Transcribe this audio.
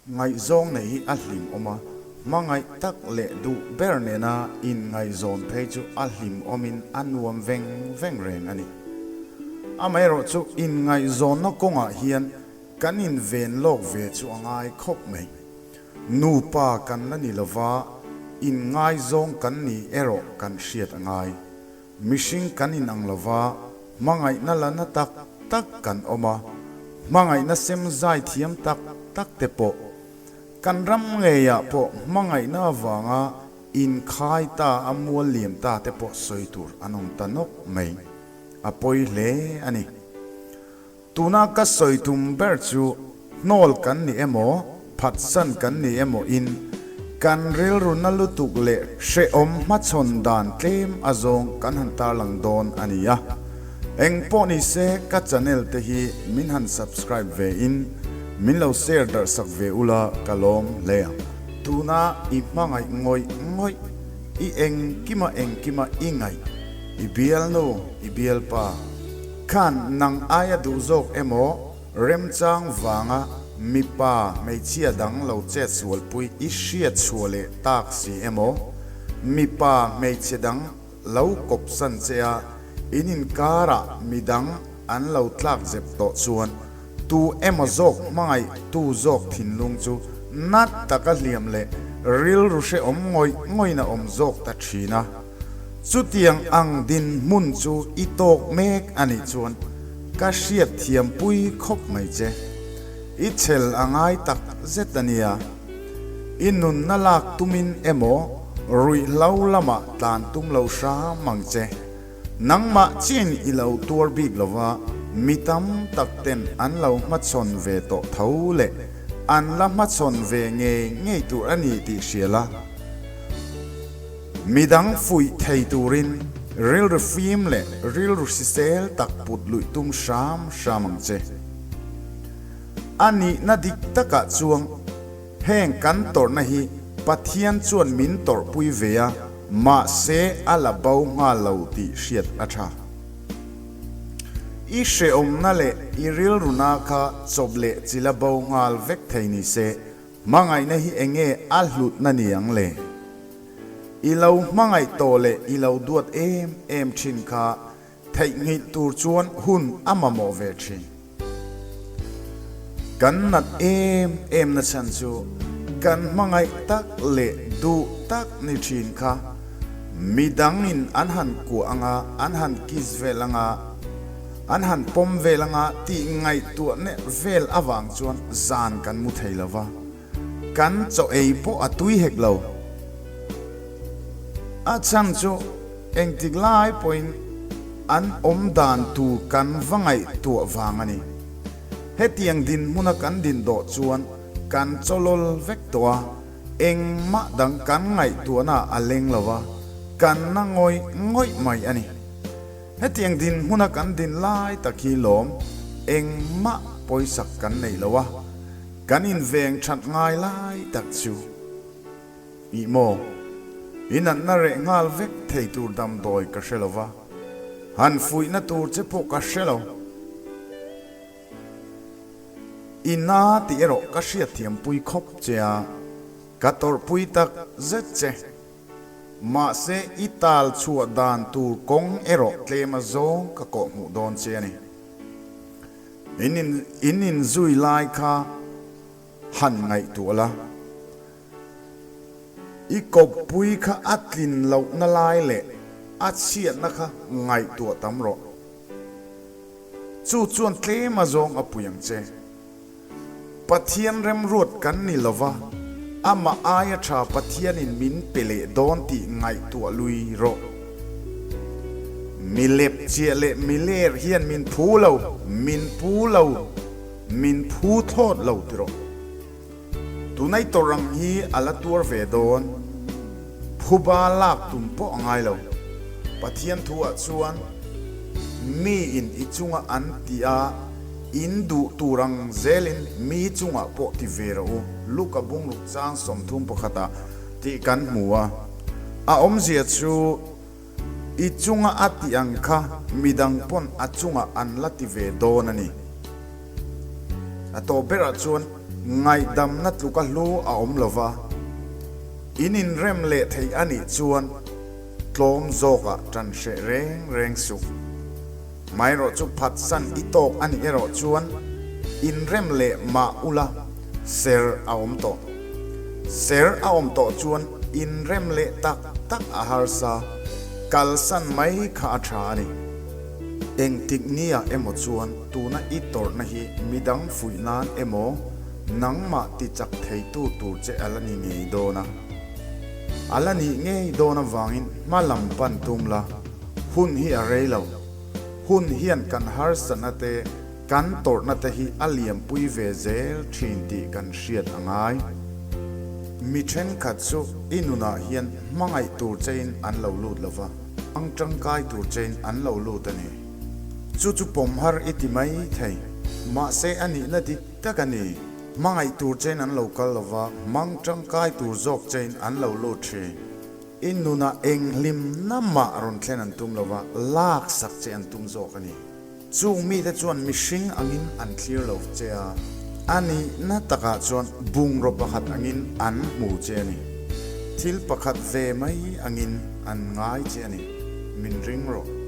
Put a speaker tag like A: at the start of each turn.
A: Ngaihzawng nei hi a hlimawm a, hmangaih tak leh duh ber nena inngaihzawn phei chu a hlimawmin a nuam veng veng reng a ni. Amaherawhchu inngaihzawnna kawngah hian kan inven lawk ve chu a ngai khawp mai. Nupa kan la ni lova, inngaizawng kan ni erawh kan hriat a ngai. Mihring kan inang lova, hmangaihna la na tak tak kan awm a, hmangaihna sem zai thiam tak tak te pawh kan ram ngeiah pawh hmangaihna avanga inkhai ta a mual liam ta te pawh sawi tur an awm ta nawk mai. A pawi hle a ni. Tuna ka sawi tum ber chu hnawl kan ni emaw, phatsan kan ni emaw in kan rilru na lutuk leh hrehawm hmachhawn dan tlem a zawng kan han tarlang dawn a ni a. Engpawh ni se ka channel te hi min han subscribe ve in min lo share darh sak ve ula ka lawm hle ang. Tuna i hmangaih ngawih ngawih, i engkima engkima i ngaih, i bialnu, i bialpa, Khan nang aia duh zawk emaw remchang vanga mipa hmeichhia dang lo chet sualpui i hriat chhuah leh tak si emaw mipa hmeichhe dang lo kawpsan che a in inkarah midang an lo tlak zep tawh chuan tu emaw zawk hmangaih tu zawk thinlung chu nat taka hliam leh rilru hrehawm ngawih ngawin a awm zawk ta thin a. Chutiang ang dinhmun chu i tawk mek a nih chuan ka hriat thiam pui khawp mai che. I chhel a ngai tak zet a nia. I nunna lak tumin emaw ruihhlo lamah tlan tum lo hram ang che. Nangmah chin i lo tuar bik lova mi tam tak ten an lo hmachhawn ve tawh tho leh an la hmachhawn ve ngei ngei tur a ni tih hria la. Midang fuih thei turin rilru fim leh rilru hrisel tak put luih tum hram hram ang che. A nihna dik takah chuang heng kan tawrhna hi Pathian chuan min tawrhpui ve a, mahse a la bo nghal lo tih hriat a tha. I hrehawmna leh i rilruna kha chawp leh chila bo nghal vek thei ni se Hmangaihna hi enge a hlutna ni ang le? I lo hmangaih tawh leh i lo duat em em thin kha theihnghilh tur chuan hun a mamawh ve thin. Kan nat em em na chhan chu kan hmangaih tak leh duh tak ni thin kha midangin an han kuah anga, an han kiss vel anga, An han pawm vel anga tih ngaihtuah neh vel avang chuan zan kan mu thei lo va, kan chaw ei pawh a tui hek lo. A chhan chu engtik lai pawhin an awm dan tur kan va ngaihtuah vang a ni. Hetiang dinhmuna kan din dawh chuan kan chaw lawl vek tawh a, engmah dang kan ngaihtuahna a leng lo va, kan na ngawih ngawih mai a ni. Hetiang dinhmuna kan din lai tak hi lawm engmah pawisak kan nei lo a, kan inveng that ngai lai tak chu ih maw? I natna reh nghal vek thei tur damdawi ka hre lo va, han fuihna tur che pawh ka hre lo. I na tih erawh ka hriatthiampui khawp che a, ka tawrhpui tak zet che. Mahse, i tal chhuah dan tur kawng erawh tlem a zawng ka kawh hmuh dawn che a ni. In in inzui lai kha han ngaihtuah la. I kawppui kha a tlin lohna lai leh a chhiatna kha ngaihtuah tam rawh. Chu chuan tlem a zawng a pui ang che. Pathian remruat kan ni lova, amah aia tha Pathianin min pe leh dawn tih ngaihtuah lui rawh. Mi lep chiah leh mi ler hian min phu lo, min pu lo, min phu thlawt lo ti rawh. Tunai tawrh ang hi a la tuar ve dawn, phuba lak tum pawh a ngai lo. Pathian thuah chuan miin i chunga an ti a, In duh tur ang zelin mi chungah pawh ti ve rawh u, Luka bungruk chang 31 ah tih kan hmu a. A awmzia chu i chunga a tih ang kha midang pawn a chungah an la ti ve dawn a ni. A tawp berah chuan Ngaihdamna tluka hlu a awm lo va, in inrem leh thei a nih chuan tlawm zawkah ṭan hreh reng reng suh. Maherawh chu phatsan i tawk a nih erawh chuan inrem leh mah ula ser a awm tawh. Ser a awm tawh chuan inrem leh tak tak a harsa, kalsan mai kha a tha a ni. Engtik nia emaw chuan tuna i tawrhna hi midang fuih nan emaw nangmah ti chak theitu tur che a la ni ngei dawn a. A la nih ngei dawn avangin hma lam pan tum la, hun hi a rei lo. Hun hian kan harsatna te, kan tawrhna te hi a liampui ve zel thin tih kan hriat a ngai. Mi thenkhat chu i nunah hian hmangaih tur chein an lo lut lo va. Ang tangkai tur chein an lo lut a ni. Chu chu pawm har i ti mai thei. Mahse a nihna dik tak a ni. Hmangaih tur chein an lo kal lo va, hmang tangkai tur zawk chein an lo lut thin. I nunah eng hlimna mah rawn thlen an tum lo va, lak sak che an tum zawk a ni. Chung mite chuan mihring angin an thlir lo che a, a nihna takah chuan bungraw pakhat angin an hmu che a ni. Thil pakhat ve mai angin an ngai che a ni, min ring rawh.